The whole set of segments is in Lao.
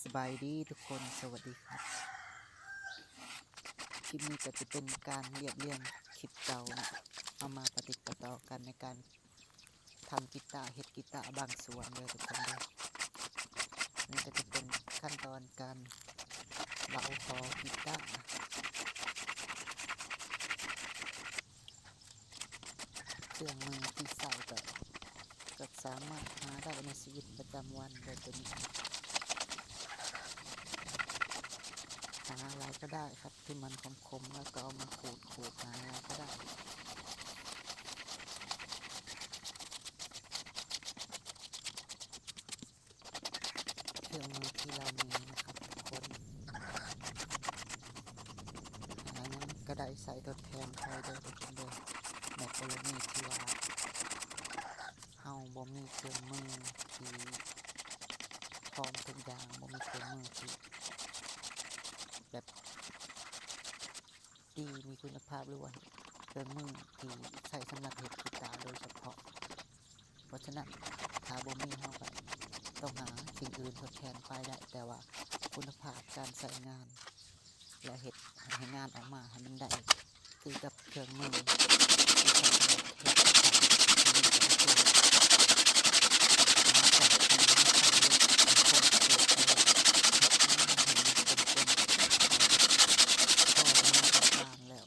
ສະບາຍດີທຸກຄົນ ສະຫວັດດີຄັບ. ຄລິບນີ້ກໍຈະເປັນການລຽບລຽງຄລິບເກົ່າເນາະ ເອົາມາປະຕິດປະຕໍ່ກັນໃນການທຳກີຕາ ເຮັດກີຕາບາງສ່ວນເດີທຸກຄົນເດີ. ນີ້ກໍຈະເປັນຂັ້ນຕອນການເບົາຄໍກີຕາ. ເຄື່ອງມືທີ່ໃຊ້ກໍ ກໍສາມາດຫາໄດ້ໃນຊີວິດປະຈຳວັນໂດຍຕົວນີ້ ຫາອະໄລກໍໄດ້ຄັບ ທີ່ມັນຄົມໆ ແລ້ວກໍເອົາມາຂູດໆ ຫາອະໄລກໍໄດ້. ເຄື່ອງມືທີ່ເຮົາມີນະຄັບທຸກຄົນ ຫາຫຍັງກໍໄດ້ໃຊ້ທົດແທນໄປເດີທຸກຄົນເດີ. ໃນກໍລະນີທີ່ວ່າເຮົາບໍ່ມີເຄື່ອງມືທີ່ພ້ອມທຸກຢ່າງ ບໍ່ມີເຄື່ອງມືທີ່ແບບດີ ມີຄຸນນະພາບ ຫຼືວ່າເຄື່ອງມືທີ່ໃຊ້ສຳລັບເຮັດກີຕາໂດຍສະເພາະ. ເພາະສະນັ້ນ ຖ້າບໍ່ມີ ເຮົາກໍຕ້ອງຫາສິ່ງອື່ນທົດແທນໄປໄດ້ ແຕ່ວ່າຄຸນນະພາບການໃຊ້ງານ ແລະ ເຮັດໃຫ້ງານອອກມາໃຫ້ມັນໄດ້ຄືກັບເຄື່ອງມືທີ່ໃຊ້ສຳລັບເຮັດກິຕາ. ອັນນີ້ກໍຄື ຫຼັງຈາກທີ່ເຮົາໃຊ້ເຫຼັກເປັນໂຄງເກີດແລ້ວ ເຮັດໃຫ້ມັນເປັນກົນ ພໍມີການ ແລ້ວ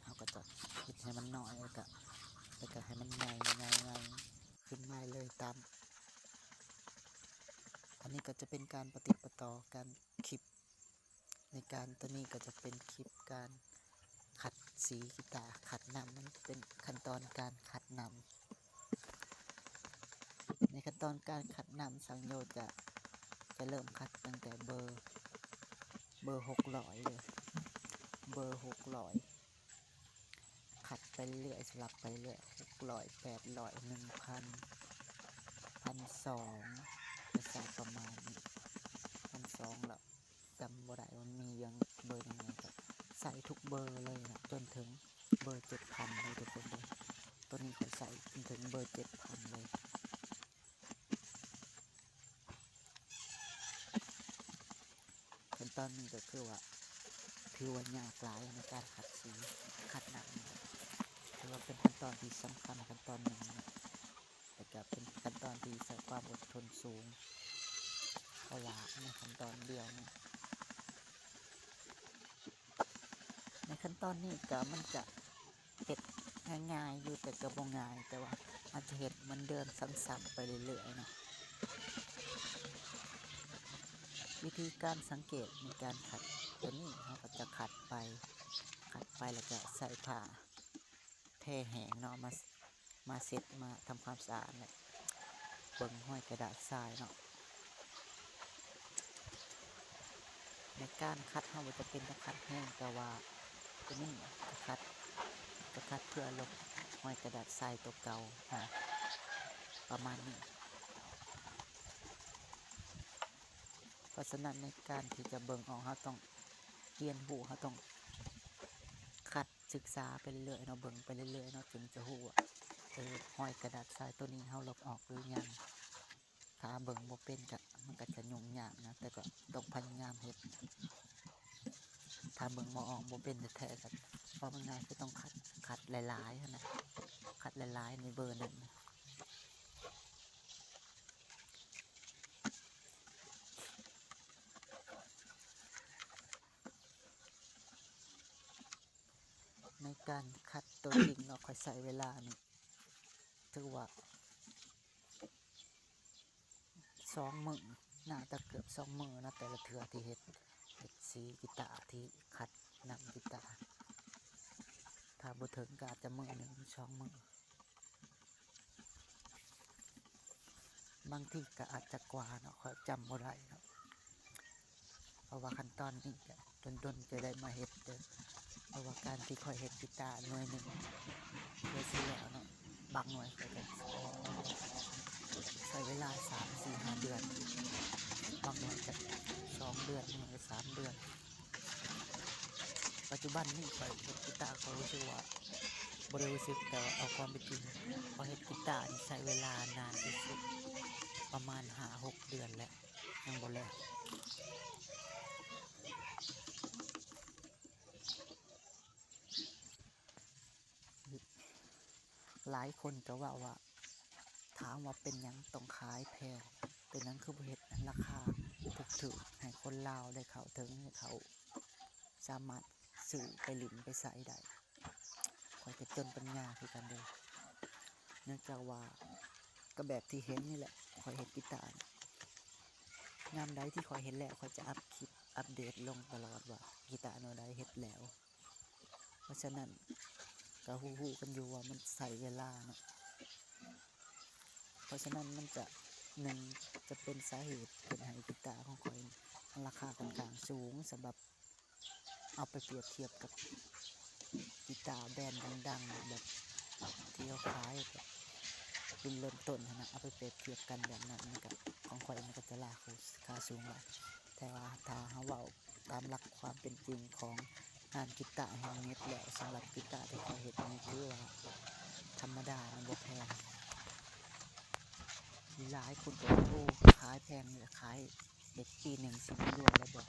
ເຮົາກໍຈະເຮັດໃຫ້ມັນນ້ອຍ ແລ້ວກະ ແລ້ວກະໃຫ້ມັນໃຫຍ່ ໃຫຍ່ ໃຫຍ່ຂຶ້ນມາເລື້ອຍຕາມ. ອັນນີ້ກໍຈະເປັນການປະຕິດປະຕໍ່ກັນ ຄລິບ ໃນການ ໂຕນີ້ກໍຈະເປັນຄລິບການຂັດສີກີຕາ ຂັດນ້ຳ ມັນຈະເປັນຂັ້ນຕອນການຂັດນ້ຳ. ໃນຂັ້ນຕອນການຂັດນ້ຳ ຊ່າງໂຍຈະ ຈະເລີ່ມຂັດຕັ້ງແຕ່ເບີ ເບີຫົກຮ້ອຍເດີ ເບີຫົກຮ້ອຍ ຂັດໄປເລື້ອຍ ສະຫຼັບໄປເລື້ອຍ ຫົກຮ້ອຍ ແປດຮ້ອຍ ໜຶ່ງພັນ ພັນສອງ ກໍໃສ່ປະມານນີ້ ພັນສອງ ແລ້ວ ຈຳບໍ່ໄດ້ວ່າມີຫຍັງເບີຫຍັງແດ່ ກໍໃສ່ທຸກເບີເລີຍນະ ຈົນເຖິງເບີເຈັດພັນເລີຍທຸກຄົນເດີ. ໂຕນີ້ຂ້ອຍໃສ່ຈົນເຖິງເບີເຈັດພັນເລີຍ. ຂັ້ນຕອນນີ້ກໍຄືວ່າ ຖືວ່າຍາກຫຼາຍໃນການຂັດສີ ຂັດນ້ຳນີ້ ຖືວ່າເປັນຂັ້ນຕອນທີ່ສຳຄັນຂັ້ນຕອນໜຶ່ງເນາະ. ແລ້ວກະເປັນຂັ້ນຕອນທີ່ໃຊ້ຄວາມອົດທົນສູງ ເພາະວ່າໃນຂັ້ນຕອນດຽວນີ້ ໃນຂັ້ນຕອນນີ້ກະມັນຈະເຮັດງ່າຍໆຢູ່ ແຕ່ກະບໍ່ງ່າຍ ແຕ່ວ່າເຮົາຈະເຮັດມັນເດີນຊ້ຳໆໄປເລື້ອຍໆເນາະ. ວິທີການສັງເກດໃນການຂັດໂຕນີ້ ເຮົາກໍຈະຂັດໄປ ຂັດໄປ ແລ້ວກະໃສ່ຜ້າ ແພແຫ້ງເນາະ ມາ ມາເຊັດ ມາທຳຄວາມສະອາດ ແລະ ເບິ່ງຮອຍກະດາດຊາຍເນາະ. ໃນການຂັດເຮົາບໍ່ຈຳເປັນຕ້ອງຂັດແຮງ ແຕ່ວ່າໂຕນີ້ຈະຂັດ ຈະຂັດເພື່ອລົບຮອຍກະດາດຊາຍໂຕເກົ່າ ປະມານນີ້. ເພາະສະນັ້ນໃນການທີ່ຈະເບິ່ງອອກ ເຮົາຕ້ອງຮຽນຮູ້ ເຮົາຕ້ອງຂັດ ສຶກສາໄປເລື້ອຍໆເນາະ ເບິ່ງໄປເລື້ອຍໆເນາະ ຈຶ່ງຈະຮູ້ວ່າ ເອີ ຮອຍກະດາດຊາຍໂຕນີ້ເຮົາລົບອອກຫຼືຍັງ. ຖ້າເບິ່ງບໍ່ເປັນກະ ມັນກະຈະຫຍຸ້ງຍາກນະ ແຕ່ກໍຕ້ອງພະຍາຍາມເຮັດ. ຖ້າເບິ່ງບໍ່ອອກ ບໍ່ເປັນແທ້ໆ ກໍເວົ້າງ່າຍໆ ຄືຕ້ອງຂັດ ຂັດຫຼາຍໆຫັ້ນນະ ຂັດຫຼາຍໆໃນເບີໜຶ່ງ. ໃນການຂັດໂຕຈິງເນາະ ຂ້ອຍໃຊ້ເວລານີ້ ຖືວ່າສອງມື້ ໜ້າຈະເກືອບສອງມື້ນະ ແຕ່ລະເທື່ອທີ່ເຮັດ ເຮັດສີກີຕາ ທີ່ຂັດນ້ຳກີຕາ ຖ້າບໍ່ເຖິງກໍອາດຈະມື້ໜຶ່ງ ສອງມື້. ບາງທີກໍອາດຈະກວ່າເນາະ ຂ້ອຍຈຳບໍ່ໄດ້ເນາະ ເພາະວ່າຂັ້ນຕອນນີ້ກໍດົນໆຈະໄດ້ມາເຮັດເດີ ເພາະວ່າການທີ່ຂ້ອຍເຮັດກີຕາໜ່ວຍໜຶ່ງເພື່ອຊິແລ້ວເນາະ ບາງໜ່ວຍຂ້ອຍກໍໃຊ້ເວລາສາມ ສີ່ ຫ້າ ບາງເທື່ອກະສອງເດືອນ ບາງເທື່ອກະສາມເດືອນ. ປັດຈຸບັນນີ້ຂ້ອຍເຮັດກີຕາ ຂ້ອຍຮູ້ສຶກວ່າ ບໍ່ໄດ້ຮູ້ສຶກ ແຕ່ວ່າເອົາຄວາມເປັນຈິງ ຂ້ອຍເຮັດກີຕານີ້ໃຊ້ເວລານານທີ່ສຸດປະມານຫ້າຫົກເດືອນແລ້ວ ຍັງບໍ່ແລ້ວ. ຫຼາຍຄົນກະເວົ້າວ່າ ຖາມວ່າເປັນຫຍັງຕ້ອງຂາຍແພງ ເປັນຫຍັງຄືບໍ່ເຮັດໃນລາຄາຖືກໆ ໃຫ້ຄົນລາວໄດ້ເຂົ້າເຖິງ ໃຫ້ເຂົາສາມາດຊື້ໄປຫຼິ້ນໄປໃຊ້ໄດ້. ຂ້ອຍກະຈົນປັນຍາຄືກັນເດີ້ ເນື່ອງຈາກວ່າ ກະແບບທີ່ເຫັນນີ້ແຫຼະ ຂ້ອຍເຮັດກີຕາ ຍາມໃດທີ່ຂ້ອຍເຮັດແລ້ວ ຂ້ອຍຈະອັບຄລິບອັບເດດລົງຕະຫຼອດວ່າ ກີຕາແນວໃດເຮັດແລ້ວ. ເພາະສະນັ້ນ ກະຮູ້ໆກັນຢູ່ວ່າມັນໃຊ້ເວລາເນາະ. ເພາະສະນັ້ນມັນຈະ ໜຶ່ງ ຈະເປັນສາເຫດເຮັດໃຫ້ກີຕາຂອງຂ້ອຍລາຄາຂ້ອນຂ້າງສູງ ສຳລັບເອົາໄປປຽບທຽບກັບກີຕາແບຣນດັງໆ ແບບທີ່ເຂົາຂາຍແບບລຸ້ນເລີ່ມຕົ້ນຫັ້ນນະ ເອົາໄປປຽບທຽບກັນແບບນັ້ນ ມັນກະ ຂອງຂ້ອຍມັນກະຈະລາຄາສູງຫຼາຍ. ແຕ່ວ່າຖ້າເຮົາເວົ້າຕາມຫຼັກຄວາມເປັນຈິງຂອງງານກີຕາແຮນເມດແລ້ວ ສຳລັບກີຕາທີ່ຂ້ອຍເຮັດນີ້ຖືວ່າທຳມະດາ ມັນບໍ່ແພງ. ຫຼາຍຄົນກະວ່າ ໂອ້ ຂາຍແພງ ຂາຍເຮັດປີໜຶ່ງຊິມີລວຍແລ້ວບໍ່?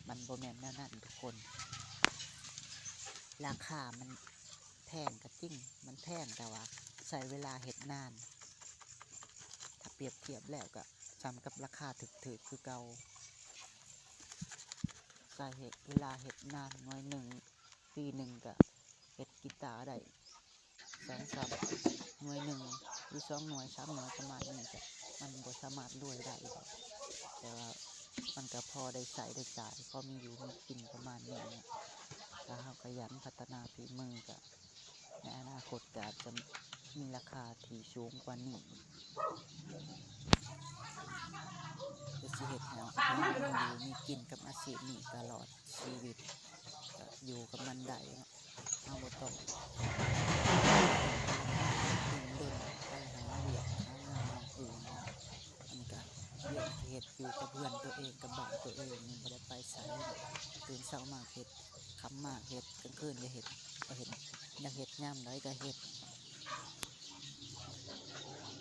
ມັນບໍ່ແມ່ນແນວນັ້ນທຸກຄົນ. ລາຄາມັນແພງກະຈິງ ມັນແພງ ແຕ່ວ່າໃຊ້ເວລາເຮັດນານ. ຖ້າປຽບທຽບແລ້ວກະສ່ຳກັບລາຄາຖືກໆຄືເກົ່າ. ໃຊ້ເວລາເຮັດນານໜ່ວຍໜຶ່ງ ປີໜຶ່ງກະເຮັດກີຕາໄດ້ສອງສາມໜ່ວຍໜຶ່ງ ຫຼືສອງໜ່ວຍສາມໜ່ວຍປະມານນີ້ ກະມັນບໍ່ສາມາດລວຍໄດ້ດອກ ແຕ່ວ່າມັນກະພໍໄດ້ໃຊ້ໄດ້ຈ່າຍ ພໍມີຢູ່ມີກິນປະມານນີ້. ຖ້າເຮົາຂະຫຍັນພັດທະນາຝີມື ກະໃນອະນາຄົດກະອາດຈະມີລາຄາທີ່ສູງກວ່ານີ້ ກະຊິເຮັດໃຫ້ເຮົາມີຢູ່ມີກິນກັບອາຊີບນີ້ຕະຫຼອດຊີວິດ ກະຢູ່ກັບມັນໄດ້ເນາະ. ເຮົາບໍ່ຕ້ອງດີ້ນດົນໄປຫາວຽກຫາງານຢ່າງອື່ນ. ມັນກະວຽກທີ່ເຮັດຢູ່ກັບເຮືອນໂຕເອງ ກັບບ້ານໂຕເອງນີ້ ບໍ່ໄດ້ໄປໃສ. ຕື່ນເຊົ້າມາເຮັດ ຄ່ຳມາເຮັດ ກາງຄືນກະເຮັດ ກະເຮັດ ຢາກເຮັດຍາມໃດກະເຮັດ.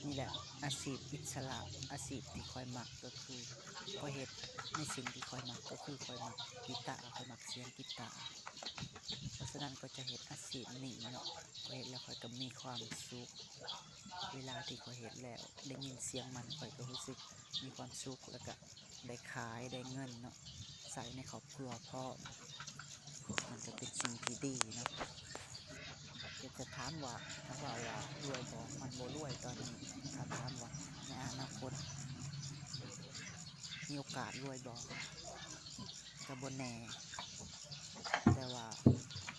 ນີ້ແຫຼະ ອາຊີບອິດສະຫຼະ ອາຊີບທີ່ຂ້ອຍມັກກະຄື ຂ້ອຍເຮັດໃນສິ່ງທີ່ຂ້ອຍມັກ ກະຄືຂ້ອຍມັກກີຕາ ຂ້ອຍມັກສຽງກີຕາ. ເພາະສະນັ້ນຂ້ອຍຈະເຮັດອາຊີບນີ້ເນາະ ຂ້ອຍເຮັດແລ້ວຂ້ອຍກະມີຄວາມສຸກ. ເວລາທີ່ຂ້ອຍເຮັດແລ້ວໄດ້ຍິນສຽງມັນ ຂ້ອຍກະຮູ້ສຶກມີຄວາມສຸກ ແລ້ວກະໄດ້ຂາຍໄດ້ເງິນເນາະ ໃຊ້ໃນຄອບຄົວພ້ອມ. ມັນກະເປັນສິ່ງທີ່ດີເນາະ. ແຕ່ຈະຖາມວ່າ ຖ້າວ່າລວຍບໍ່? ມັນບໍ່ລວຍຕອນນີ້. ຖ້າຖາມວ່າໃນອະນາຄົດມີໂອກາດລວຍບໍ່? ກະບໍ່ແນ່ ແຕ່ວ່າ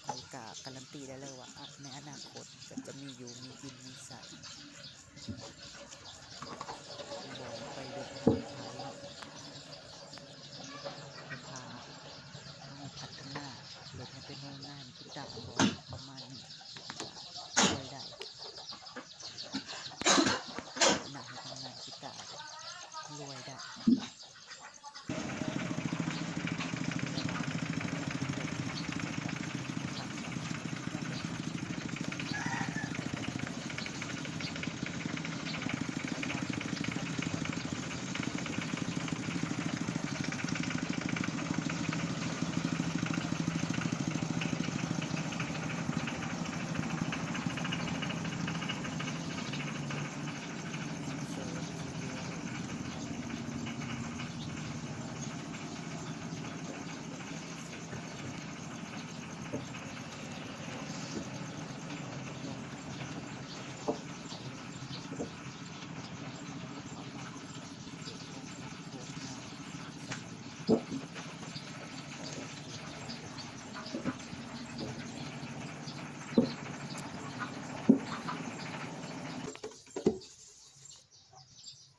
ຂ້ອຍກ້າກາຣັນຕີໄດ້ເລີຍວ່າ ອະ ໃນອະນາຄົດກະຈະມີຢູ່ມີກິນມີໃຊ້. ບໍ່ໄປເດືອດຮ້ອນໃຜ ຖ້າເຮົາພັດທະນາ ເຮັດໃຫ້ເປັນໂຮງງານກິຕາບໍ ປະມານນີ້ ລວຍໄດ້. ອະນາຄົດໂຮງງານກິຕາລວຍໄດ້.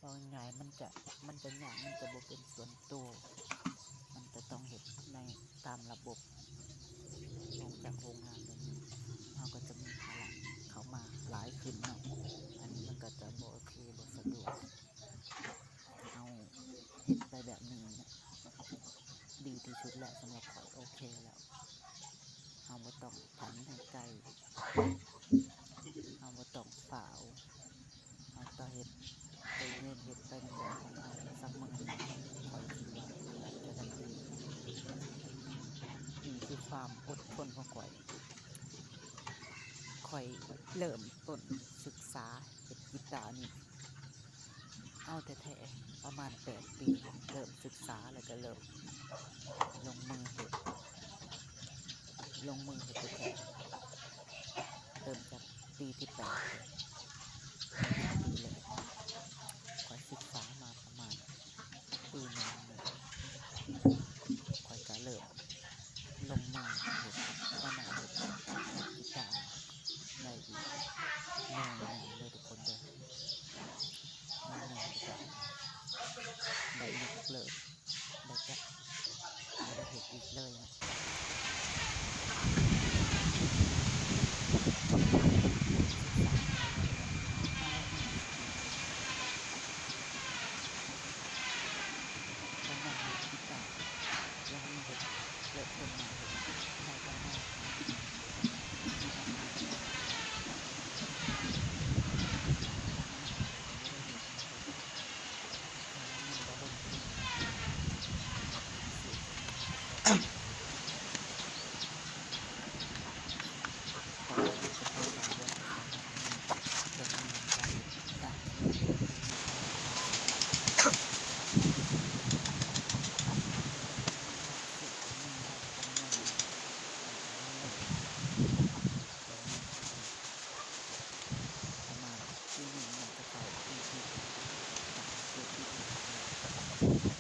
ເວົ້າງ່າຍໆ ມັນຈະ ມັນຈະຍາກ ມັນຈະບໍ່ເປັນສ່ວນໂຕ ມັນຈະຕ້ອງເຮັດໃນຕາມລະບົບອອກຈາກໂຮງງານແບບນີ້ ເຮົາກະຈະມີພາລະເຂົ້າມາຫຼາຍຂຶ້ນເນາະ. ອັນນີ້ມັນກະຈະບໍ່ໂອເຄ ບໍ່ສະດວກ. ເຮົາເຮັດໄປແບບໃນ ດີທີ່ສຸດແລ້ວສຳລັບຂ້ອຍ ໂອເຄແລ້ວ. ເຮົາບໍ່ຕ້ອງຜັນໃຫ້ໄກ ເຮົາບໍ່ຕ້ອງຟ້າວ ເຮົາກໍເຮັດໃຈເຢັນ ເຮັດໄປນຳຂອງເຮົາ ສັກມື້ໜຶ່ງຂ້ອຍຄິດວ່າຈະໄດ້ດີ. ນີ້ຄືຄວາມອົດທົນຂອງຂ້ອຍ. ຂ້ອຍເລີ່ມຕົ້ນສຶກສາເຮັດກີຕານີ້ ເອົາແທ້ໆ ປະມານແປດປີ ເລີ່ມສຶກສາ ແລ້ວກໍເລີ່ມລົງມືເຮັດ ລົງມືເຮັດແທ້ໆ ເລີ່ມຈາກປີທີແປດ ປີແລກ ຂ້ອຍສຶກສາມາປະມານປີໜຶ່ງ ຂ້ອຍກໍເລີ່ມລົງມືເຮັດ ມານັ່ງເຮັດກີຕາ ໄດ້ອີກແນວໜຶ່ງເດີທຸກຄົນເດີ ແນວໜຶ່ງ ແລ້ວກໍໄດ້ຍົກເລີກ ແລ້ວກໍບໍ່ໄດ້ເຮັດອີກເລີຍເນາະ. ປະມານປີໜຶ່ງ ໜ້າຈະເຂົ້າປີທີ່ ປີທີ່ຫ້າແລ້ວ.